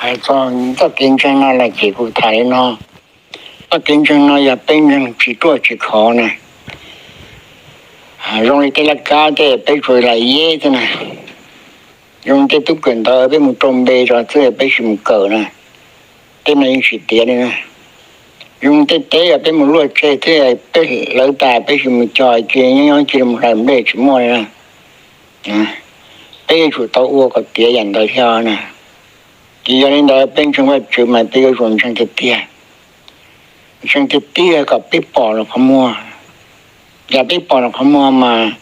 Txoj kev ntseeg no los ces kuv tham li no, txoj kev ntseeg no yog peb ntseeg tsis ruaj tsis khov na. Zoo li tej laj kab tej peb tsuas lam yeb xwb na. Zoo tej tub kawm ntawv peb mus rau npe rau xwb peb tsis mus kawm na, tej no yeej tsis tiav li na. Zoo tej teb peb mus luaj tseg thiab peb hlawv tas peb tsis mus co ces nyob nyob cia li mus hlais nplej tsis muaj li na. Peb yuav tsum tau ua kom tiav yam ntawd thiab na. Ces yog li ntawd peb ntseeg Vajtswv mas peb yuav tsum ntseeg tiag tiag, ntseeg tiag tiag kom peb pom nws qhov muag. Yog peb pom nws qhov muag mas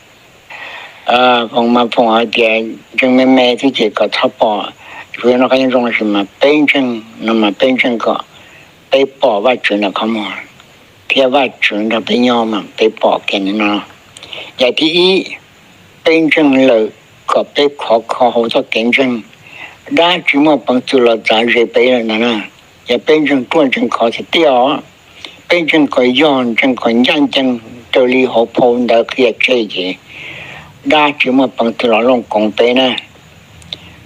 foom mas foom hais tias ntseeg me me xwb ces kom txhob pom, tsuas yog noj qab nyob zoo tab sis mas peb ntseeg no mas peb ntseeg kom peb pom Vajtswv nws qhov muag thiab Vajtswv nrog peb nyob mas peb pom kiag li no. Yam thib ib, peb ntseeg lawm kom peb khov kho hauv txoj kev ntseeg, dab tsis muaj peev xwm los txav ze peb lawm ntag na. Yog peb ntseeg ruaj ntseeg khov tiag tiag os, peb ntseeg kom yog ntseeg kom ncaj ncees raws li hauv phau ntawv qhia tseg ces dab tsis muaj peev xwm los looj koov peb na.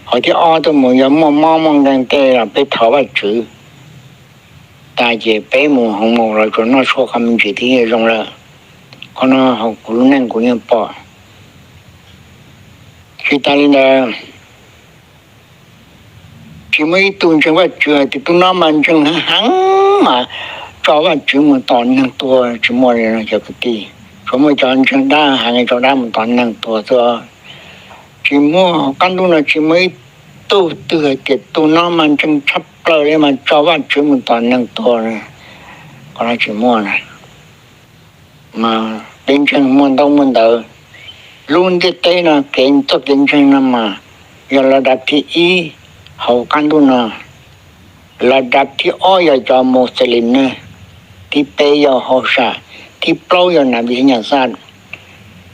Qhov thib ob tuaj mus yog muaj mob muaj nkeeg tej los peb thov Vajtswv tas ces peb mus hoov maum los tsuas noj tshuaj qhov me ntsis thiaj zoo lawm. Qhov no hauv kuv lub neej kuv yeej pom. Tsis tas li ntawd, tsis muaj ib tug ntseeg Vajtswv hais tias tus no mas ntseeg heev heev mas tso Vajtswv mus tos neeg tuag, tsis muaj li cov kwv tij. Tsuas muaj cov ntseeg dab heev tso dab mus tos neeg tuag xwb. Tsis muaj, qab ntuj no tsis muaj ib tug twg hais tias tus no mas ntseeg tshaj plaws li mas tso Vajtswv mus tos neeg tuag. Qhov no tsis muaj na. Mas peb ntseeg muaj ntaub muaj ntawv. Lub ntiaj teb no kev txoj kev ntseeg no mas yog laj dab thib ib hauv qab ntuj no. Laj dab thib ob yog cov Muslim ne, thib peb yog Hauv Sam, thib plaub yog Nas Npis Nyas Xaj,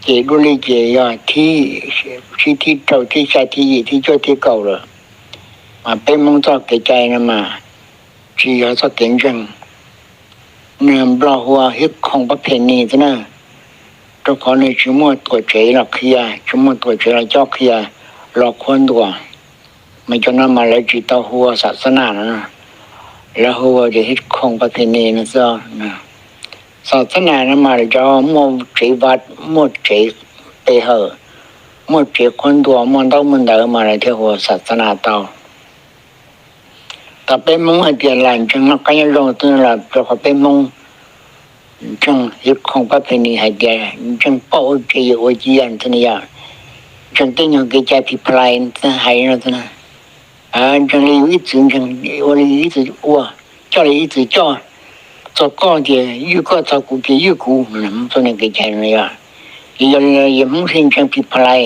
ces dua li ces yog thib tsib, thib rau, thib xya, thib yim, thib cuaj, thib kaum lawm. Mas peb Hmoob txoj kev cai no mas tsis yog txoj kev ntseeg. Nws Nplog hu ua hiv khoom pab phe ni xwb na, rau qhov nws tsis muaj tuam tsev los qhia, tsis muaj tuam tsev los cob qhia, los qhuab ntuas. Mas cov no mas lawv tsis tau hu ua xam xab nas no, lawv hu ua ces hiv khoom pab phe ni no xwb. Xam xab nas no mas lawv cov muaj tsev vaj, muaj tsev pe hawm, muaj tsev qhuab ntuas, muaj ntaub muaj ntawv mas lawv thiaj hu ua xam xab nas tau. Tau peb Hmoob hais tias lam ntseeg noj qab nyob zoo xwb los rau qhov peb Hmoob ntseeg hiv khoom pab phe ni hais tias ntseeg poj ua ke yawg ua ciaj xwb na yom. Ntseeg tej nyuag kev cai phi plai hais no xwb na. Ntseeg li yus ib txwm ntseeg, ua li ib txwm ua, coj li ib txwm coj, txog koj ces ywj koj, txog kuv ces ywj kuv, txoj niag kev cai no yom. Ces yog li yawg Hmoob thiaj ntseeg phi plai,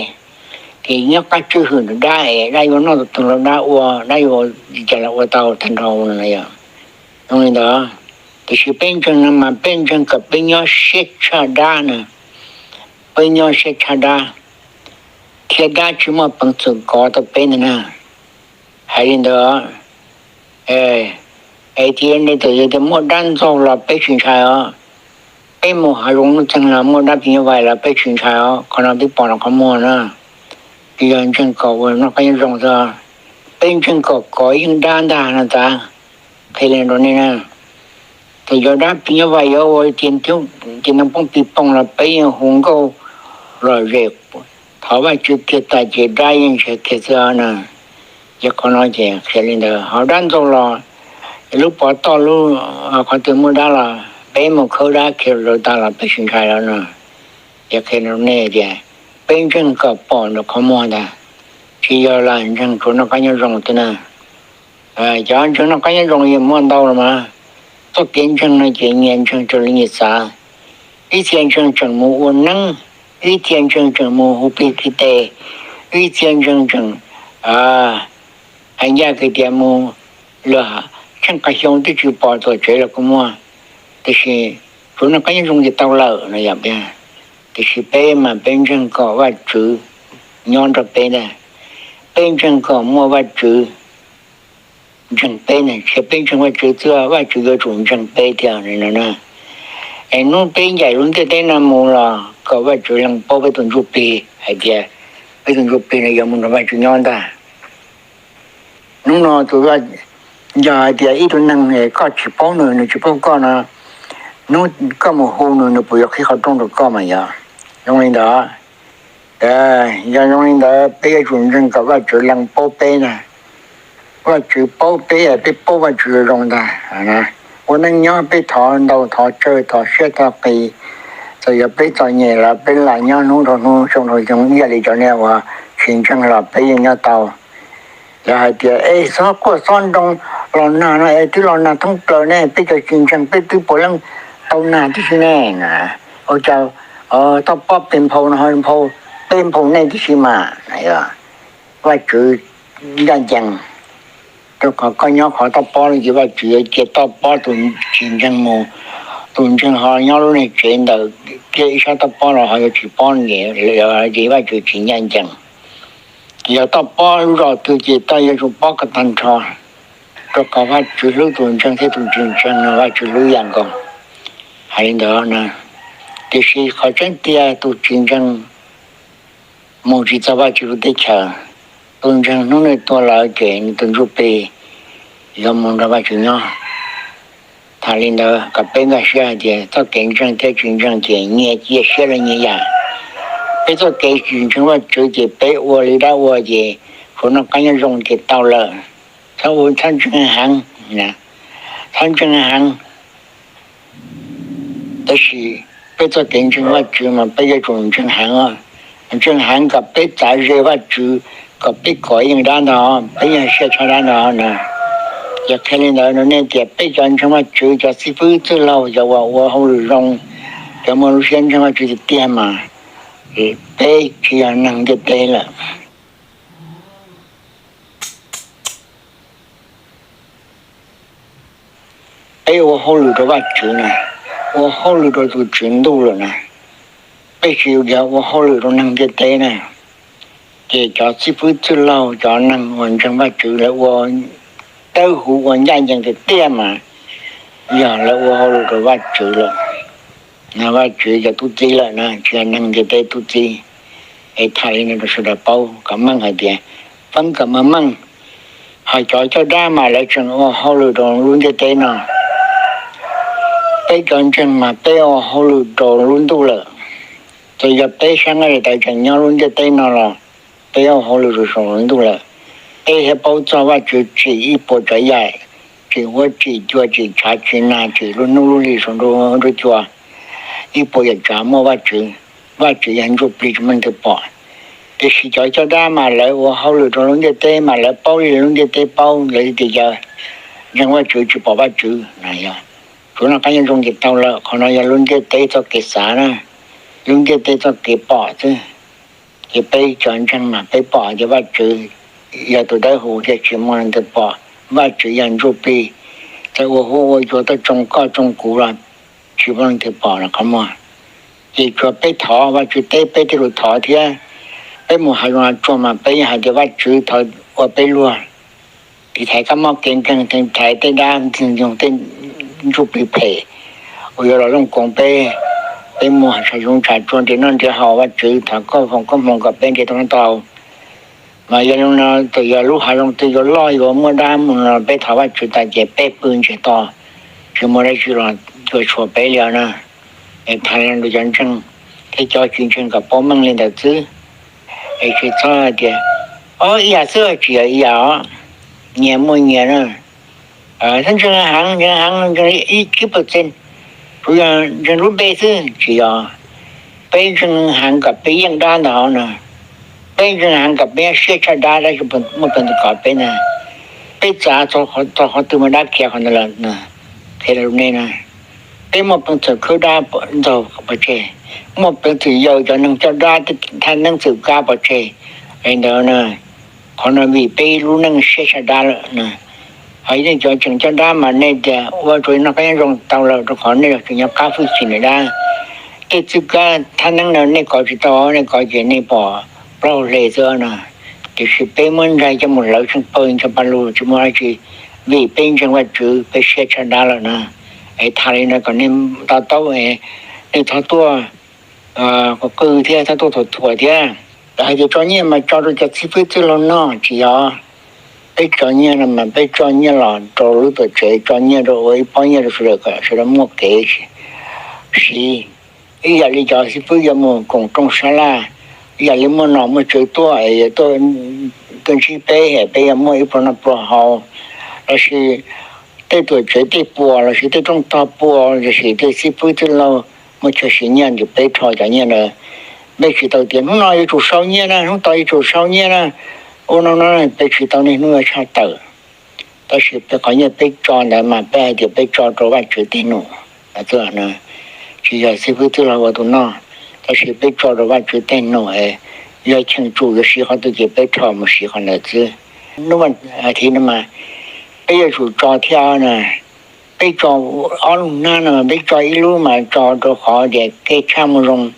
ces nyob qab tswj hwm dab es dab yuav noj tus twg los dab ua, dab yuav li cas los ua tau tag nrho no yom. Zoo li ntawd, tiam sis peb ntseeg no mas peb ntseeg kom peb nyob siab tshaj dab na, peb nyob siab tshaj dab, thiab dab tsis muaj peev xwm kov tau peb ntag na. Hais li ntawd, es tias nej txawm yog tias muaj dab ntxaug los peb tsis ntshai os. Peb mus hav zoov nuj txeeg los muaj dab phim nyuj vais los peb tsis ntshai os, qhov no peb pom rau qhov muag na. Ces yog ntseeg kom ua noj qab nyob zoo xwb, peb ntseeg kom kov yeej dab ntag no tas. Qhia li rau nej na, txawm yog dab phim nyuj vais yuav ua tias ntoo poob pis poog los peb yeej hu nkauj lom zem thov Vajtswv kiag tas ces dab yeej ntshe kiag xwb na. Ces qhov no ces qhia li ntawd, ho dab ntxaug los lub pov toj lub qhov twg muaj dab los peb mus khawb dab khiav lawm tag los peb tsis ntshai lawm na. Ces qhia rau nej tias peb ntseeg kom pom nram qhov muag ntag, tsis yog lam ntseeg tsuas noj qab nyob zoo xwb na. Cov ntseeg noj qab nyob zoo yeej muaj ntau los mas, txoj kev ntseeg no ces nyias ntseeg raws li nyias xav. Ib txhia ntseeg tseem mus ua neeb, ib txhia ntseeg tseem mus hu plig khi tes, ib txhia ntseeg tseem hais ncaj hais tias mus luag tsheej qa xyoo twb tsis pom tuam tsev los kuj muaj. Tiam sis tsuas noj qab nyob zoo ces tau lawm no yom. Tiam sis peb mas peb ntseeg kom Vajtswv nyob nrog peb ntag, peb ntseeg kom muaj Vajtswv ntseeg peb na, tsis yog peb ntseeg Vajtswv xwb, Vajtswv yuav tsum ntseeg peb thiab no na. Es hnub peb ncaim lub ntiaj teb no mus los kom Vajtswv lees paub peb tus ntsuj plig hais tias peb tus ntsuj plig no yuav mus nrog Vajtswv nyob ntag. Hnub no tus, yog hais tias ib tug neeg koj tsis paub nws, nws tsis paub koj no, hnub koj mus hu nws, nws puas yuav qhib qhov rooj rau koj mas yog? Zoo li ntawd. Yog zoo li ntawd peb yuav tsum ntseeg kom Vajtswv lees paub peb na. Vajtswv paub peb, peb paub Vajtswv zoo ntag. Ua neej nyob peb thov ntau thov tsawg thov siab thov qis, txawm yog peb txom nyem los peb lam nyob hnub dhau hnub xyoo dhau xyoo ib yam li cov neeg uas tsis ntseeg los peb yeej nyob tau. Yog hais tias es xob quaj xob nroo los nag no es twb los nag thoob plaws ne, peb cov tsis ntseeg peb twb puav leej tau nag tib si ne. Ua cas toj pob pes nphau no ho nphau peb nphau nej tib si mas. Vajtswv ncaj ncees, rau qhov koj nyob qhov toj pob no ces Vajtswv yuav cia toj pob tus tsis ntseeg mus, tus ntseeg ho nyob lub niag tsev ntawm kiag ib sab toj pob los ho yuav tsis pob ces Vajtswv tsis ncaj ncees. Yog toj pob lub zos twg ces toj yuav tsum pob kom tag nrho, rau qhov Vajtswv hlub tus ntseeg thiab tus tsis ntseeg no Vajtswv hlub ib yam nkaus. Hais li ntawd na, tiam sis qhov tseeb tiag tus tsis ntseeg mus tsis txog Vajtswv lub teb chaws. Tus ntseeg hnub nws tuag lawm ces nws tus ntsuj plig yuav mus nrog Vajtswv nyob. Tham li ntawd kom peb nkag siab hais tias txoj kev ntseeg thiab tsis ntseeg ces nyias cia siab li nyias yam. Peb txoj kev tsis ntseeg Vajtswv ces peb ua li dab ua ces tsuas noj qab nyob zoo ces tau lawm. Txhob ua, txhob ntseeg heev, txhob ntseeg heev. Tab sis peb txoj kev ntseeg Vajtswv mas peb yuav tsum ntseeg heev, ntseeg heev kom peb txav ze Vajtswv, kom peb kov yeej dab ntog, peb yeej siab tshaj dab ntog na. Yog qhia li ntawd no nej tias peb cov ntseeg Vajtswv, cov xib fwb txwj laug, cov uas ua hauj lwm zoo, cov muaj lub siab ntseeg Vajtswv tiag tiag mas peb tsis yog neeg ntiaj teb lawm. Peb ua hauj lwm rau Vajtswv na, ua hauj lwm rau tus Tswv Ntuj lawm na. Peb tsis yog ua hauj lwm rau neeg ntiaj teb na. Ces cov xib fwb txwj laug, cov neeg uas ntseeg Vajtswv lawv ua dawb huv ua ncaj ncees tiag tiag mas yog lawv ua hauj lwm rau Vajtswv lawm. Vajtswv cov tub txib lawm na, tsis yog neeg ntiaj teb tub txib. Es tham li no rau sawv daws paub kom meej hais tias, feeb kom meej meej, ho cov caj dab mas lawv tseem ua hauj lwm rau lub ntiaj teb no. Peb cov ntseeg mas peb ua hauj lwm rau lub ntuj lawm. Txawm yog peb sab nqaij tawv tseem nyob lub ntiaj teb no los peb ua hauj lwm rau saum lub ntuj lawm. Peb thiaj paub txog Vajtswv tsim ib puas tsav yam, tsim huab tsim cua, tsim tshav tsim nag, tsim lub hnub lub hli, saum nruab cua, ib puas yam tsav muaj Vajtswv. Vajtswv yog ntsuj plig tsis muaj leej twg pom. Tiam sis cov caj dab mas lawv ua hauj lwm rau lub ntiaj teb mas lawv paub li lub ntiaj teb paub, lawv tias yog ntseeg Vajtswv tsis pom Vajtswv na. Yog tsuas noj qab nyob zoo ces tau lawm. Qhov no yog lub ntiaj teb txoj kev xav na, lub ntiaj teb txoj kev pom xwb. Ces peb cov ntseeg mas peb pom tias Vajtswv yog tus dawb huv thiab tsis muaj leej twg pom. Vajtswv yog ntsuj plig, txawm ua huab ua cua tuaj tsoo koj tsoo kuv los tsis muaj leej twg pom los qhov muag. Ces tsuas peb thov Vajtswv teb peb thiaj li thov thiab. Peb mus hav zoov hav tsuag mas peb yeej hais tias Vajtswv thov ua peb luag. Tiv thaiv kab mob kev nkeeg, tiv thaiv tej dab ntxwg nyoog, tej ntsuj plig phem uas yuav los looj koov peb. Peb mus hav zoov hav tsuag nrhiav noj nrhiav haus, Vajtswv thov koj foom koob hmoov kom peb nrhiav tau tau. Mas yog li no txawm yog lub hav zoov twg yuav loj yuav muaj dab mus no peb thov Vajtswv tas ces peb pw ntsiag to, tsis muaj dab tsi los cuam tshuam peb li os na. Es tham li no rau cov ntseeg thiab cov tsis ntseeg kom paub meej li ntawd xwb. Es tsis txhob hais tias, o, ib yam xwb, tsis yog ib yam os, nyias muaj nyias na. Txhob ntseeg heev, ntseeg heev, ntseeg ib tsib percent, tsuas yog ntseeg lub npe xwb, tsis yog. Peb ntseeg heev kom peb yeej dab ntag na. Peb ntseeg heev kom peb siab tshaj dab, dab tsis muaj peev xwm kov peb na. Peb txav txog qhov twg mas dab khiav qhov ntawd lawm na. Qhia rau nej na, peb muaj peev xwm khwb dab ntxaug pov tseg, muaj peev xwm yaws cov neeg coj dab thaj neeb txwm kab pov tseg li ntawd na. Qhov no vim peb lub neej siab tshaj dab lawm na. Ho nej cov tseem coj dab mas nej tias ua tsuas noj qab nyob zoo tau lawm rau qhov nej tseem nyob qab hwj chim ntawm dab. Tej txwm kab thaj neeb no nej kov tsis tau, nej kov ces nej pom plaub hau hle xwb na. Tiam sis peb muab ntsaig coj mus hlawv tsheej pawg ntsaig paj lug tsis muaj dab tsi, vim peb ntseeg Vajtswv peb siab tshaj dab lawm na. Es tham li no kom nej to taub, nej txhob tuaj qw thiab txhob tuaj thuam thuam thiab. Lawv hais tias tso nyiaj mas tso rau cov xib fwb txwj laug noj, tsis yog. Peb tso nyiaj no mas peb tso nyiaj los rau lub tuam tsev, tso nyiaj rau ua ib pob nyiaj rau sawv daws kom sawv daws muaj kev siv. Ib yam li cov xib fwb yuav mus koom rooj sab laj, ib yam li muaj nom muaj tswv tuaj es yuav tuaj ntsib peb es peb yuav muaj ib pluag noj pluag haus, lossis tej tuam tsev tej puas lossis tej rooj tog puas lossis tej xib fwb txwj laug muaj chaw siv nyiaj ntawm peb rho cov nyiaj ntawd. Peb tsis tau tias hnub no yuav tsum sau nyiaj na, hnub no yuav tsum sau nyiaj na, ua no no, peb tsis tau niaj hnub yuav tshaj tawm. Tab sis peb qhov nyiaj peb tso ntawd mas peb hais tias peb tso rau Vajtswv tej num. Tsis yog xib fwb txwj laug ua tus noj, tab sis peb tso rau Vajtswv tej num, yog cheem tsum yuav siv qhov twg ces peb rho mus siv qhov ntawd xwb. Hnub vas thiv no mas peb yuav tsum tso thiab na. Peb tso ob lub hnab no mas peb tso ib lub mas tso rau qhov tias kev tshaj moo zoo,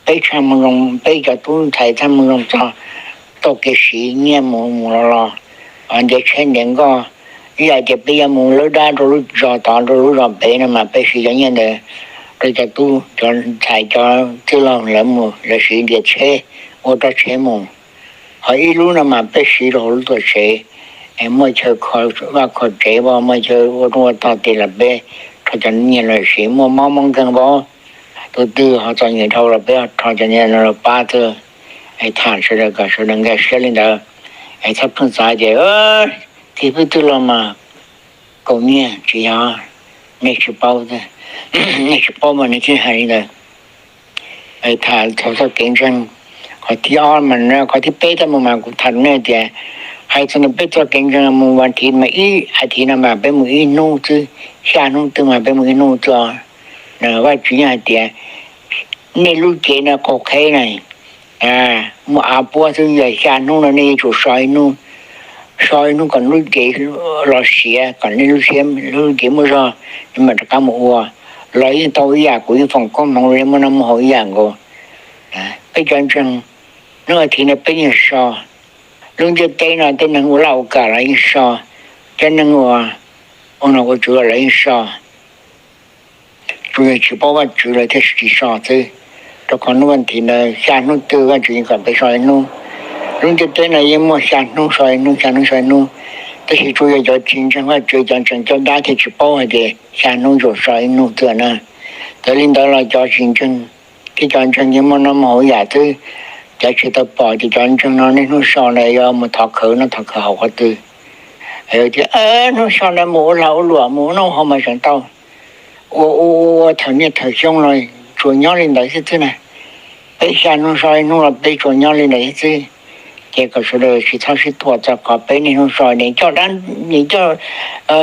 peb tshaj moo zoo, peb cov tub ntxhais tshaj moo zoo txog tau kev siv nyiaj mus mus los los, ntiav tsheb ntiav nkoj. Ib yam tias peb yuav mus lawb dab rau lub zos tod rau lub zos pem no mas peb siv cov nyiaj ntawd rau cov tub cov ntxhais cov txwj laug lawv mus lawv siv ntiav tsheb ua rau tsheb mus. Ho ib lub no mas peb siv rau hauv lub tuam tsev, muaj chaw kho vaj kho tsev, muaj chaw ua rooj ua tog tias los peb rho cov nyiaj los siv, muaj mob muaj nkeeg, tus twg ho txom nyem dhau los peb rho cov nyiaj no los pab xwb. Es tham sawv daws kom sawv daws nkag siab li ntawd. Es txhob pheej xav tias xib fwb txwj laug mas kaum nyiaj, tsis yog, nej tsis paub, nej tsis paub mas nej thiaj hais li ntawd. Tham txog txoj kev ntseeg, qhov thib ob mas, qhov thib peb tag mus mas kuv tham nej tias, hais txog ntawm peb txoj kev ntseeg mus vas thiv mas ib as thiv no mas peb mus ib hnub xwb, xya hnub twg mas peb mus ib hnub xwb. Vajtswv yeej hais tias nej lub cev no qaug qheb na, muaj av puab xwb, yog xya hnub no nej yuav tsum so ib hnub, so ib hnub kom lub cev los siav, kom nej lub siab lub cev muaj zog, nej mam rov qab mus ua. Los yeej tau ib yam, kuv yeej foom koob hmoov rau nej muaj noj muaj haus ib yam nkaus. Peb cov ntseeg, hnub vas thiv no peb yeej so. Lub ntiaj teb no tej neeg ua laj ua kam los yeej so, tej neeg ua, ua nom ua tswv los yeej so. Tsuas yog tsis paub Vajtswv lawv thiaj tsis so xwb. Rau qhov hnub vas thiv ntawd xya hnub twg Vajtswv yeej kom peb so ib hnub. Lub ntiaj teb no yeej muaj xya hnub so ib hnub, xya hnub so ib hnub, tab sis tsuas yog cov tsis ntseeg Vajtswv, cov ntseeg caj dab thiaj tsis paub hais tias xya hnub yuav so ib hnub xwb na. Txawm li ntawd los cov tsis ntseeg thiab cov ntseeg yeej muaj noj muaj haus ib yam xwb. Cov tsis tau pom ces cov ntseeg no niaj hnub so na yuav mus thov khawv noj thov khawv haus qhov twg? Tias hnub so na mus ua lag ua luam mus ua noj haus mas tseem tau ua ua ua thaum niaj thaum xyoo los tsuas nyob li ntawd xwb xwb na. Peb xya hnub so ib hnub los peb tsuas nyob li ntawd xwb xwb. Ces kom sawv daws tsis txhob sib thuam txog qhov peb niaj hnub so, nws coj, nws coj,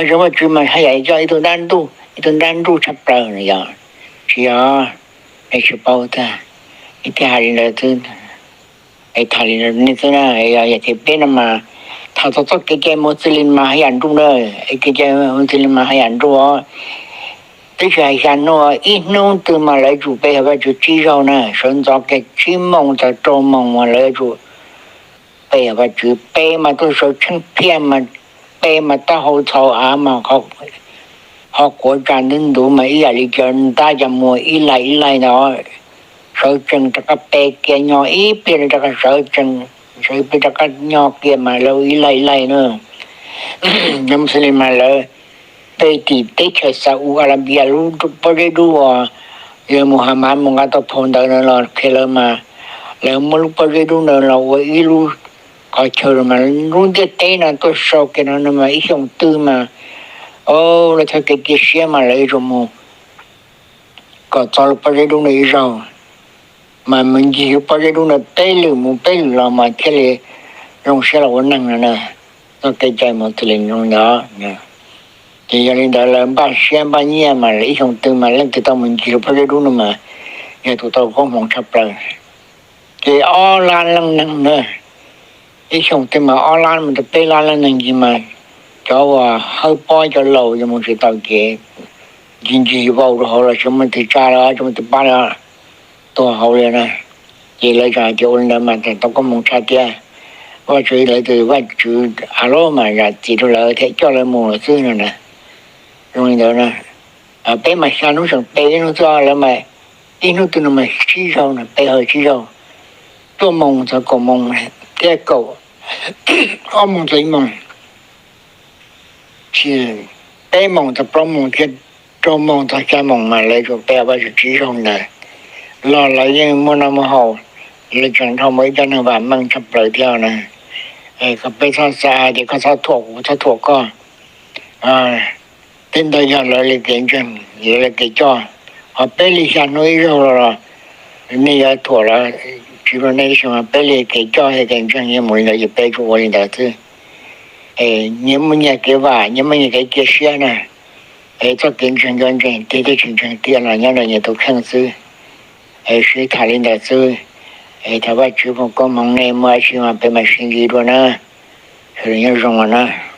zoo Vajtswv mas haj yam coj ib tug dab ntuj, ib tug dab ntuj tshaj plaws no yog, tsis yog, nej tsis paub tag, ib thiaj hais li ntawd xwb. Es tham li nej xwb na, yog tias peb no mas tham txog txoj kev cai Muslim mas haj yam nruj na, kev cai Muslim mas haj yam nruj os. Twb tsis hais xya hnub, ib hnub twg mas lawv tsum pe hawm Vajtswv tsib zaug na, sawv ntxov kiag tsib moos txog rau moos mas lawv tsum pe hawm Vajtswv. Pe mas tuaj sawv tsheej phiaj mas, pe mas taub hau txhau av mas, ho quav tsa ntub ntuv mas ib yam li cov ntab cov muag ib laig ib laig ntawd. Sawv tsees rov qab pe kiag, nyo ib pliag rov qab sawv tsees, sawv ib pliag rov qab nyo kiag mas lawv ua ib laig ib laig na. Cov Muslim mas lawv pe tim teb chaws Saudi Arabia lub pob zeb dub uas yog Muhammad mus nqa tau phau ntawv ntawd los qhia lawv mas, lawv muab lub pob zeb dub ntawd los ua ib lub qhov chaw mas lub ntiaj teb no tuaj sau kiag no mas ib xyoos twg mas, o, lawv txoj kev cia siab mas lawv yuav tsum mus kom txog lub pob zeb dub no ib zaug, mas mus ncig lub pob zeb dub no peb lwm mus peb lwm los mas thiaj li zoo siab los ua neeg no na. Txoj kev cai Muslim zoo li ntawd. Ces yog li ntawd lawv npaj siab npaj nyiaj mas lawv ib xyoos twg mas leej twg tau mus ncig lub pob zeb dub no mas yog tus tau koob hmoov tshaj plaws. Ces ob lab leej neeg na, ib xyoos twg mas ob lab mus rau peb lab leej neeg ncig mas cov uas hawb pob cov laus yuav mus tsis tau ces ncig ncig vau rau hauv los tsis muaj twg tsa lawm, tsis muaj twg pab lawm, tuag hauv li na. Ces lawv tseem hais tias ua li ntawd mas tseem tau koob hmoov tshaj thiab. Vajtswv, lawv tus Vajtswv a lab mas zam txim rau lawv thiab coj lawv mus lawm xwb no na. Zoo li ntawd na, peb mas xya hnub tseem pe ib hnub xwb, lawv mas ib hnub twg no mas tsib zaug no, pe hawm tsib zaug, cuaj moos txog kaum moos thiab kaum, ob moos txog ib moos, tsis, peb moos txog plaub moos thiab rau moos txog xya moos mas lawv tsuas pe Vajtswv tsib zaug ntawd los lawv yeej muaj noj muaj haus, lawv tseem dhau mus ib cov neeg vam meej tshaj plaws thiab na. Kom peb txhob xav hais tias koj txhob thuam kuv, kuv txhob thuam koj. Tej ntawd yog lawv li kev ntseeg, lawv li kev coj. Ho peb li xya hnub ib zaug los nej yuav thuam los tsis ua nej ib si, peb li kev coj thiab kev ntseeg yeej mus li ntawd ces peb tsuas ua li ntawd xwb. Nyias muaj nyias kev vam, nyias muaj nyias kev cia siab na. Es txoj kev ntseeg yuav ntseeg tiag thiab tsis ntseeg tiag los nyob ntawm nyias tus kheej xwb. Es sib tham li ntawd xwb. Es thov Vajtswv foom koob hmoov, nej muaj dab tsi mas peb mam sib ntsib dua na. Sawv daws nyob zoo os na.